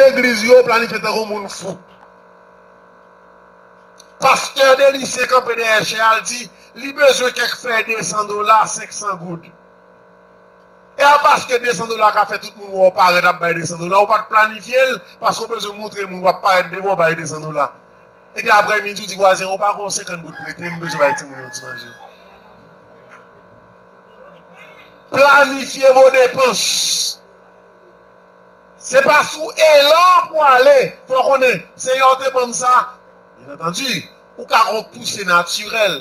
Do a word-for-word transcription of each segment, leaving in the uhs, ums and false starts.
legliz yo planifye tankou moun fou. Pastè Delisyen kanpe dèyè chè a, l di li bezwen kèk frè de san dola, senk san goud. E a paske de san dola ka fè tout moun wè w parèt ap bay de san dola, ou pa t planifye l, paske w bezwen montre moun w ap parèt devan w bay de san dola. Epi aprè midi, w di vwazen, ou pa gon senkant goud prete m, m bezwen bay timoun yo ti manje. Planifye vo depans. Se pa sou elan pou ale. Fò konnen, Senyè w te ban m sa. Byen antandi, ou ka gon pouse natirèl.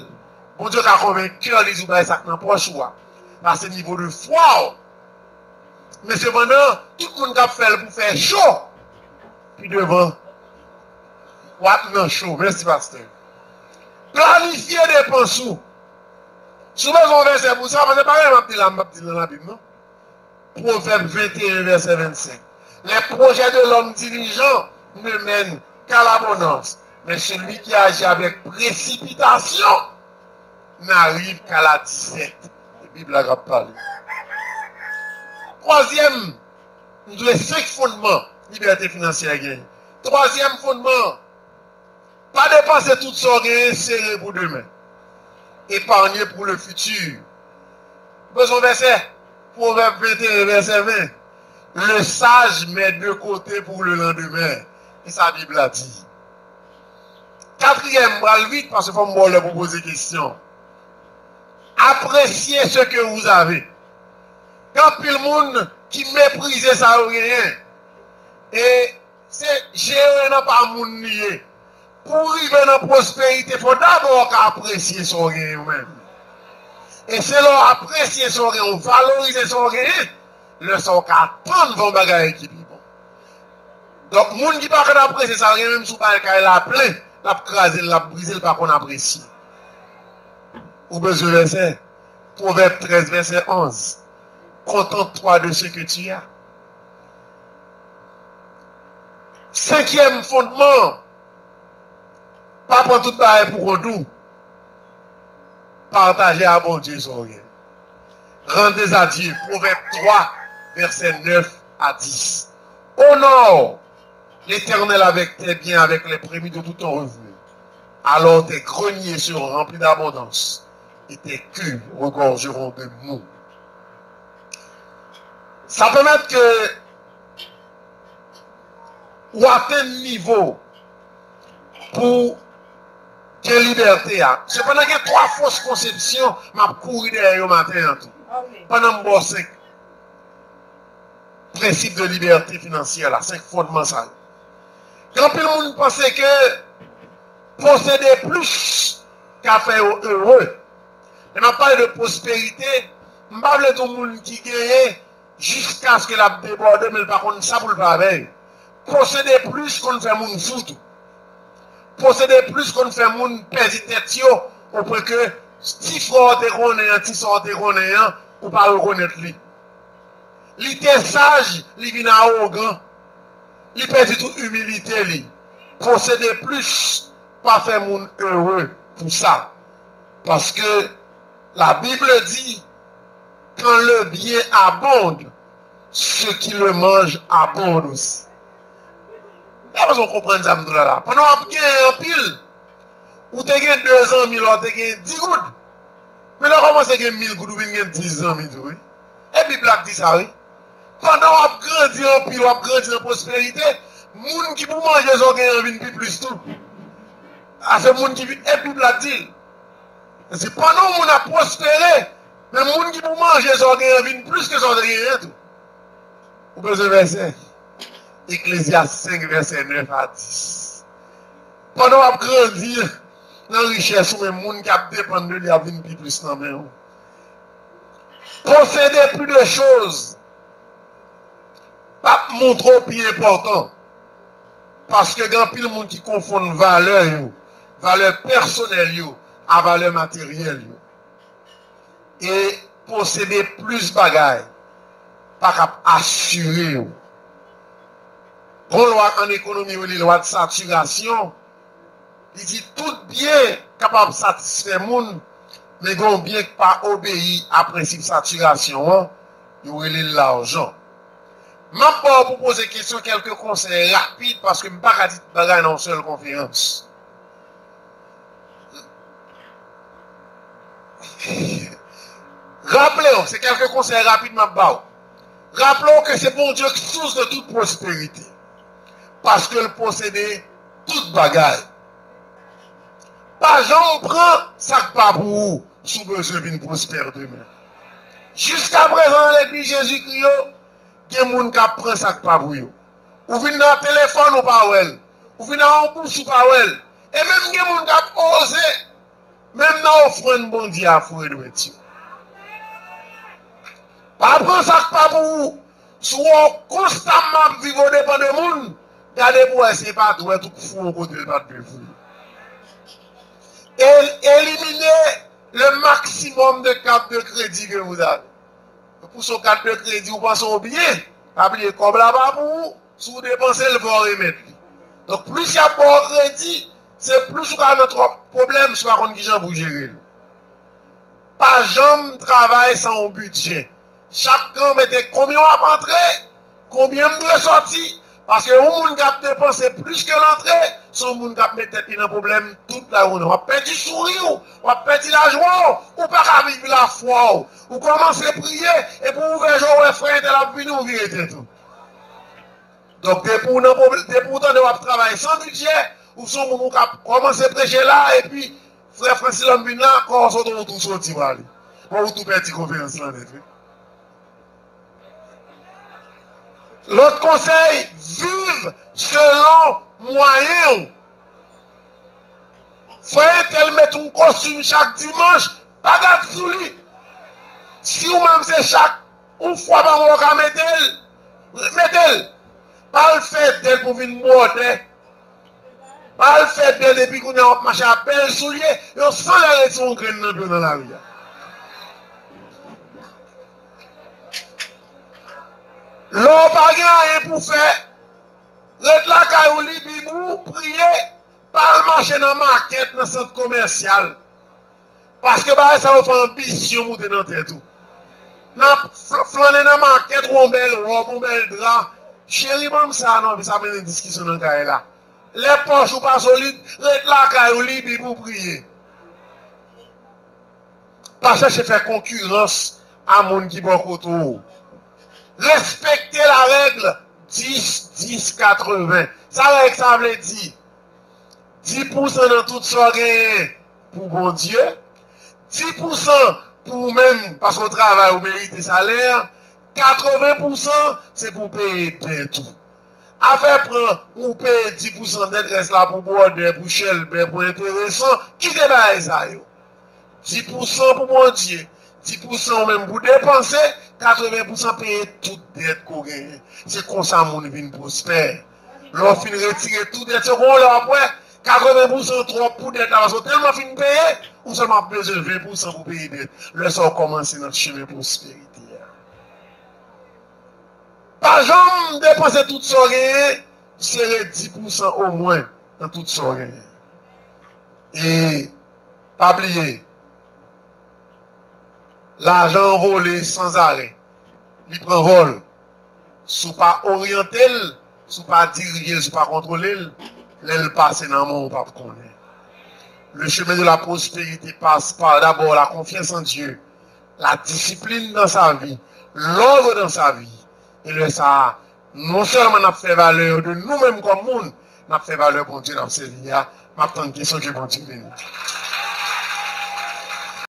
Bondye ka konvenk kè li di w bay sa k nan pòch ou a. Sa se nivo de fwa w. Men sepandan, tout moun k ap fè l pou fè cho, pi devan, w ap nan cho. Mèsi, pastè. Planifye depans ou. Si w bezwen yon vèsè pou sa, paske bagay m ap di la, m p ap di l nan Labib, non. Pwovèb venteyen, vèsè vennsenk. Les projets de l'homme diligent ne mènent qu'à l'abondance, mais celui qui agit avec précipitation n'arrive qu'à la disette. Se Bib la k ap pale. Twazyèm, nou dwe senk fondman libète finansyè genyen. Twazyèm fondman, pa depanse tout sa w genyen, sere pou demen. Épargnez pour le futur. Bezwen vèsè? Pwovèb venteyen, vèsè ven. Le sage met de côté pour le lendemain. E sa Bib la di. Katriyèm, m pral vit, paske fò m ba w lè pou poze kesyon. Appréciez ce que vous avez. Gen anpil moun ki meprize sa yo genyen. E se jere nan pa moun li ye. Pou w rive nan pwosperite, fò dabò w ka apresye sa w genyen ou menm. E se lè w apresye sa w genyen, w valorize sa w genyen, lè sa w ka tann yon bagay ki pi bon. Donk, moun ki pa konn apresye sa l genyen, menm si w bay kay la plen, l ap kraze l, l ap brize, l pa konn apresye. Ou bezwen vèsè? Pwovèb trèz, vèsè onz. Contente-toi de ce que tu as. Senkyèm fondman, pa pran tout bagay pou kont ou. Pataje a Bondye sa w gen. Rendez à Dieu. Pwovèb twa, vèsè nèf a dis. Honore l'Éternel avec tes biens, avec les prémices de tout ton revenu. Alors tes greniers seront remplis d'abondance et tes cuves regorgeront de mou. Sa pèmèt ke ou atenn nivo pou gen libète a. Sepandan, gen twa fos konsepsyon m ap kouri dèyè yo maten an tou. Pandan m ba w senk prensip de libète finansyè la, senk fondman sa yo. Gen anpil moun panse ke posede plis ka fè yo ere. Lè m ap pale de pwosperite, m pa vle di yon moun ki genyen jiskaske l ap debòde, men l pa konn sa pou l fè avè l. Posede plis konn fè moun fou tou. Posede plis konn fè moun pèdi tèt yo, opwen ke ti frè w te konnen an, ti sè w te konnen an, ou pa rekonèt li. Li te saj, li vin awogan. Li pèdi tout imilite li. Posede plis pa fè moun ere pou sa. Paske la Bible dit, quand le bien abonde, ceux qui le mangent abondent aussi. Sa bezwen konprann sa m di w la la. Pandan w ap genyen anpil, ou te gen de zanmi la, w te gen di goud. Men lè w kòmanse gen mil goud, ou vin gen dis zanmi tou, wi. E Bib la k di sa, wi. Pandan w ap grandi anpil, w ap grandi nan pwosperite, moun ki pou manje sa w genyen an vin pi plis tou. A se moun ki vin, e Bib la k di l. Se pandan yon moun ap pwospere, men moun ki pou manje sa w genyen an vin plis ke sa w te genyen tou. Ou bezwen vèsè? Eklezyas senk, vèsè nèf a dis. Pandan w ap grandi nan richès ou, men moun k ap depann de li ap vin pi plis nan men w. Posede plis de choz p ap montre w pi enpòtan. Paske gen anpil moun ki konfonn valè yo, valè pèsonèl yo, a valè materyèl yo. E posede plis bagay pa kab asire w. Gon lwa an ekonomi yo rele lwa de satirasyon. Li di tout byen kapab satisfè moun, men gon byen k pa obeyi a prensip satirasyon an, yo rele l lajan. M ap ba w pou poze kesyon, kèlke konsèy rapid, paske m pa ka di tout bagay nan yon sèl konferans. Raple w, se kèlke konsèy rapid m ap ba w. Raple w ke se Bondye ki sous de tout pwosperite, paske l posede tout bagay. Pa janm pran sa k pa pou ou si w bezwen vin pwospè demen. Jiskaprezan, nan legliz Jezikri yo, gen moun k ap pran sa k pa pou yo. Ou vin nan telefòn, ou pa wè l. Ou vin nan yon bous, ou pa wè l. E menm gen moun k ap oze, menm nan ofrann Bondye a, foure dwèt yo. Pa pran sa k pa pou ou. Si w wè w konstamman ap viv odepan de moun, gade pou w wè si e pa dwèt ou k foure yon kote l pa t dwe foure. El-, éliminez le maximum de cartes de crédit que vous avez. Pou se yon kat de kredi, ou panse w byen, pa bliye kòb la pa pou ou, si w depanse l, fò w remèt li. Donk, plis y ap ba w kredi, se plis ou ka nan twòp pwoblèm si w pa konn kijan pou w jere l. Pa janm travay san yon bidjè. Chak kan, mete konbyen w ap antre, konbyen m dwe sòti, paske yon moun k ap depanse plis ke l antre, se yon moun k ap met tèt li nan pwoblèm tout lajounen. W ap pèdi souri w, w ap pèdi lajwa w, ou pa ka viv lafwa w. Ou kòmanse priye, epi w ouvè je w, w wè frè entèl ap vini, ou vire tèt ou. Donk, depi w nan pwoblè-, depi w tande w ap travay san bidjè, ou se yon moun ou ka kòmanse preche la, epi frè Fransilòm vin la, kò w sot, ou tou soti prale. Bon, ou tou pèdi konferans lan nèt, wi. Lòt konsèy, viv selon mwayen w. Frè entèl met yon kostim chak dimanch, pa gad sou li. Si w menm se chak yon fwa pa mwa w ka mete l, mete l. Pa al fè dèl pou vin bwòdè. Pa al fè dèl epi kounye a w ap mache ak bèl soulye, yo san lè rete yon grenn nan pye w nan lari a. Lè w pa gen anyen pou fè, ret lakay ou, li Bib ou, priye, pa al mache nan makèt, nan sant komèsyal. Paske bagay sa yo fè anbisyon moute nan tèt ou. Nan fl-, flannen nan makèt, ou yon bèl wòb, yon bèl dra. Cheri, ban m sa non, epi sa mennen diskisyon nan kay la. Lè pòch ou pa solid, ret lakay ou, li Bib ou, priye. Pa chèche fè konkirans a moun ki bò kote w. Respekte la règle dix dix quatre-vingts. Sa règ sa vle di? Dis pou san nan tout sa w genyen pou Bondye, dis pou san pou ou menm, paske w travay, ou merite salè, katreven pou san se pou peye dèt ou. Afè pran ou peye dis pou san dèt, rès la pou bwòdè, pou chèlbè, pou enteresan, kite bagay sa yo. Dis pou san pou Bondye, dis pou san ou menm pou depanse, katreven pou san peye tout dèt ke w genyen. Se konsa moun vin pwospè. Lè w fin retire tout dèt yo, gon lè w ap wè, katreven pou san twòp pou dèt la, paske w tèlman fin peye, ou sèlman ap bezwen ven pou san pou peye dèt. Lè sa w kòmanse nan chemen pwosperite a. Pa janm depanse tout sa w genyen, sere dis pou san omwen nan tout sa w genyen. E pa bliye, lajan anvole sanzarè, li pran vòl. Si w pa oryante l, si w pa dirije l, si w pa kontwole l, lè l pase nan men w, ou p ap konnen. Le chemin de la prospérité passe par d'abord la confiance en Dieu, la discipline dans sa vie, l'ordre dans sa vie. E lè sa a, non sèlman n ap fè valè de nou menm kòm moun, n ap fè valè Bondye n ap sèvi a. M ap tann kesyon, ke Bondye beni.